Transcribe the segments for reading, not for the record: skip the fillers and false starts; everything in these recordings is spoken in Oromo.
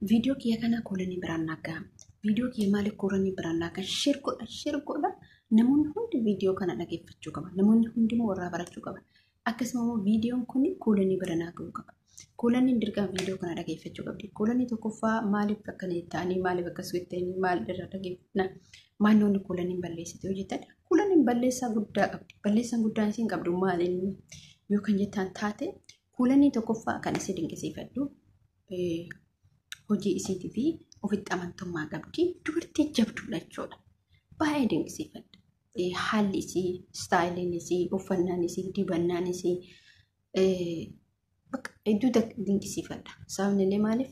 Viidiyoo kiyya kana kuulanii biraan nagaa. Viidiyoo kiyya maaliif kuulanii biraan nagaa? Share godha, share godha. Namoonni hundi viidiyoo kana dhageeffachuu qaba. Namoonni hundi immoo irraa barachuu qaba. Akkasuma immoo viidiyoon kun kuulanii bira naa ga'uu qaba. Kuulaniin dirqama viidiyoo kana dhageeffachuu qabdi. Kuulanii tokkoffaa maaliif akkana ta'anii, maaliif akkas jettanii, maal irraa dhageeffina? Maal kuulaniin balleessite hojjetan? Kuulaniin balleessaa guddaa qabdi. Balleessaan guddaan isiin qabdu maal inni yoo kan jettan taate, kuulanii tokkoffaa kan isii dinqisiifadhu hojii isiitii fi ofitti amantummaa qabdi. Dubartii jabduudha jechuudha. Baay'ee dinqisiifadha. Haalli isii, istaayiliin isii, uffannaan isii, dibannaan isii bakka hedduu dinqisiifadha. Sababni illee maaliif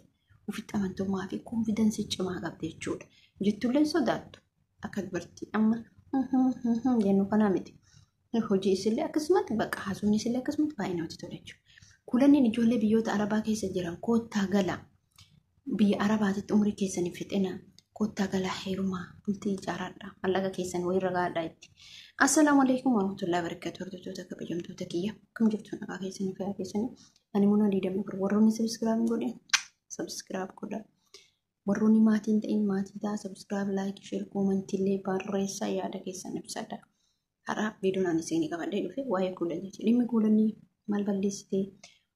ofitti amantummaa fi konfidansii cimaa qabdi jechuudha. Jettullee sodaattu akka dubartii amma jennu kanaa miti. Hojii isillee akkasumatti, bakka haasofni isillee akkasumatti baay'ee namatti tola jechuudha. Kuulanniin ijoollee biyyoota Arabaa keessa jiran, koottaa galaa. Biyya Arabaatitti umurii keessanii fixina. Koottaa galaa, heerumaa, bultii ijaaradha. Mallaqa keessan wayirra gaadhaa itti. Assalaamu alaikum warahmatullahi wabarakatuh. Hordoftoota kabajamtoota kiyya. Akkam jirtu, nagaa keessanii, fayyaa keessanii? Ani muna 24. Warroonni subscribe godhe, subscribe godha. Warroonni maatiin ta'in maatii ta'a, subscribe, like, share, comment illee barreessaa, yaada keessan ibsadha. Har'a viidiyoon ani isinii qabadhee dhufe waa'ee kuulaniiti. Dhimmi kuulanii maal balleessitee?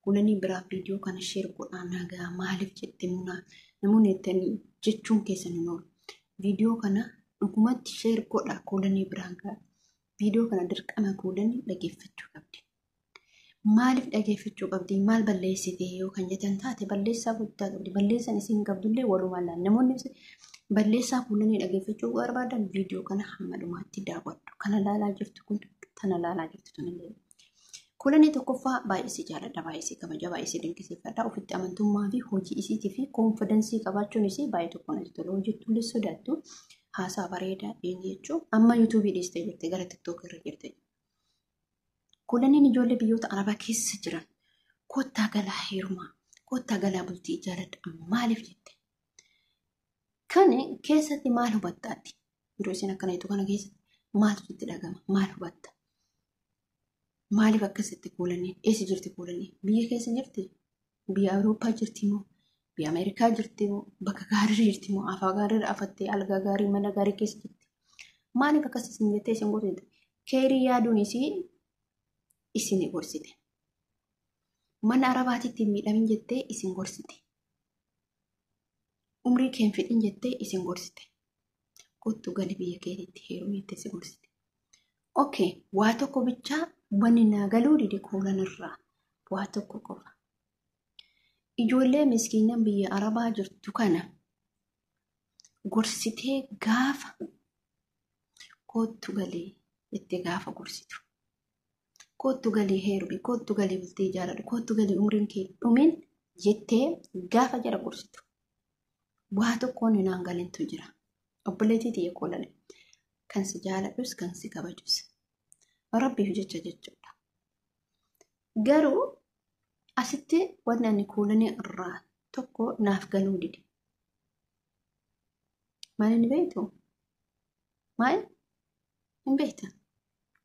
Kuulanii biraa viidiyoo kana share godhaa nagaa. Maaliif jette munaa namoonni jettanii jechuun keessan hin oolu. Viidiyoo kana dhugumatti share godhaa, kuulanii biraan ga'a. Viidiyoo kana dirqama kuulanii dhageeffachuu qabdi. Maaliif dhageeffachuu qabdi? Maal balleessite yoo kan jettan taate, balleessaa guddaa qabdi. Balleessaan isiin qabdullee walumaa laala. Namoonni balleessaa kuulanii dhageeffachuu barbaadan viidiyoo kana hamma dhumaatti daawwadhu. Kana laalaa jirtu kun, tana laalaa jirtu tunillee. Kuulanii tokkoffaa baay'ee si jaaladha, baay'ee si kabaja, baay'ee si dinqisiifadha. Ofitti amantummaa fi hojii isiitii fi konfidansii qabaachuun isii baay'ee tokko natti tola. Hojjettullee sodaattu, haasaa bareedaa jechuun amma yuutuubii dhiistee jirti, gara tiktookii irra jirti. Kuulaniin ijoollee biyyoota Arabaa keessa jiran, koottaa galaa heerumaa, koottaa galaa bultii ijaaradha maaliif jette? Kan keessatti maal hubattaati? Yeroo isin akkana jettu kana keessatti maaltu sitti dhagama? Maal hubatta? Maaliif akkasitti kuulaniin? Eessa jirti kuulaniin? Biyya keessa jirti? Biyya Awurooppaa jirti moo? Biyya Ameerikaa jirti moo? Bakka gaarii jirti moo? Afaa gaarii afattee, algaa gaarii, mana gaarii keessa jirti? Maaliif akkas isin jettee isin gorsite? Keerii yaaduun isii isin gorsite. Mana Arabaatitti hin miidhamin jettee isin gorsite. Umrii kee hin fixin jettee isin gorsite. Kottu gali biyya keetitti heerumi jettee isin gorsite. Okay, waa tokko bichaa wanni naa galuu dide kuulan irraa waa tokko qofa. Ijoollee miskiinan biyya Arabaa jirtu kana gorsitee, gaafa koottu galii jettee gaafa gorsitu. Koottu galii heerumi, koottu galii bultii ijaaradhu, koottu galii umriin kee dhumin jettee gaafa jara gorsitu. Waa tokkoon naan galintu jira. Obboleettii tiyya koolale. Kan si jaaladhus, kan si kabajus. Rabbiif jecha jechuudha. Garuu asitti wanni ani kuulanii irraa tokko naaf galuu dide. Maal inni beektu? Maal? Hin beektan.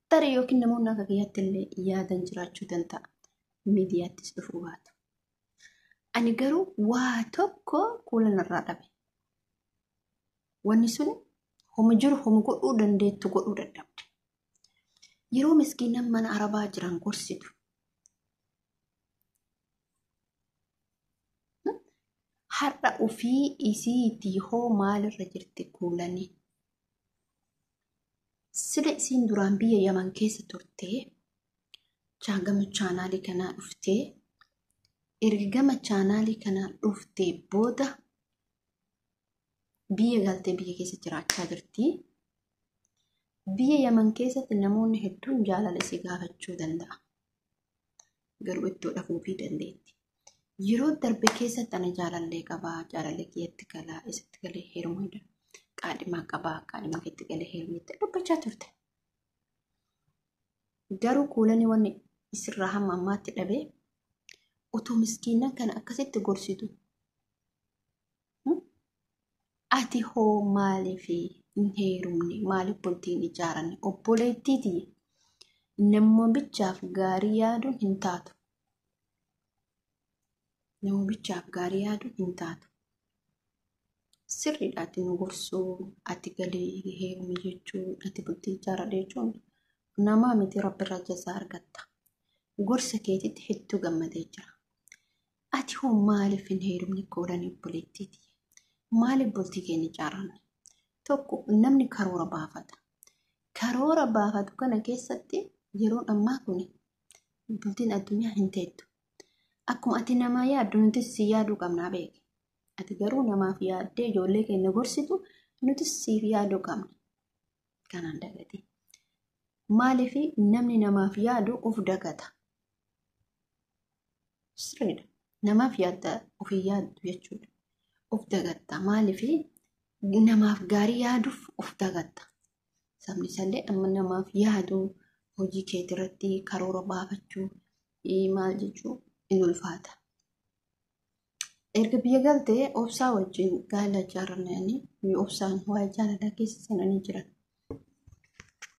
Tarii yookiin namoonni akka kiyyaatti illee yaadan jiraachuu danda'a. Miidiyaattis dhufuu baatu. Ani garuu waa tokko kuulan irraa dhabe. Wanni sun homa jiru, homa godhuu dandeettu godhuu dadhabde. Yeroo miskiinan mana Arabaa jiran gorsitu. Har'a ofii isiitii hoo maalirra jirti kuulanii? Sila isiin duraan biyya Yaman keessa turtee gama chaanaalii kanaa dhuftee, erga gama chaanaalii kanaa dhuftee booda biyya galtee biyya keessa jiraachaa jirti. Biyya Yaman keessatti namoonni hedduun jaalala isii gaafachuu danda'a. Garuu ittoo dhafuufii dandeetti. Yeroo darbe keessatti ani jaalallee qabaa, jaalallee kiyyatti galaa, isatti galee heerumuu, qaadhimaa qabaa, qaadhimaa keetti galee heerumuu jettee dubbachaa turte. Garuu kuulanii wanni isirraa hamma ammaatti dhabee, utuu miskiinan kana akkasitti gorsitu, ati hoo maaliif hin heerumne? Maaliif bultii hin ijaaranne? Obboleettiiti, nama bichaaf gaarii yaaduun hin taatu. Nama bichaaf gaarii yaaduun hin taatu. Sirriidha ati nu gorsuu, ati galii heerumi jechuun, ati bultii ijaaradha jechuun namaa miti, Rabbirraa jazaa argatta. Gorsa keetitti hedduu gammadee jira. Ati hoo maaliif hin heerumne koolanii obboleettiiti? Maaliif bultii keenya ijaaranne? Tokko namni karoora baafata. Karoora baafatu kana keessatti yeroon ammaa kun bultiin addunyaa hin teettu. Akkuma ati namaa yaaddu nutis si yaaduu qabnaa beeki. Ati garuu namaaf yaaddee ijoollee keenya gorsitu, nutis siif yaaduu qabna. Kanaan dagate. Maaliif namni namaaf yaadu of dagata? Sirriidha. Namaaf yaadda ofii yaaddu jechuudha. Of dagatta. Maaliif namaaf gaarii yaaduuf of dagatta? Sabni isallee amma namaaf yaadu hojii keetirratti karoora baafachuu maal jechuu in ulfaata. Erga biyya galtee obsaa wajjin gaala ijaarrannanii obsaan waa'ee jaalalaa keessa seenanii jiran.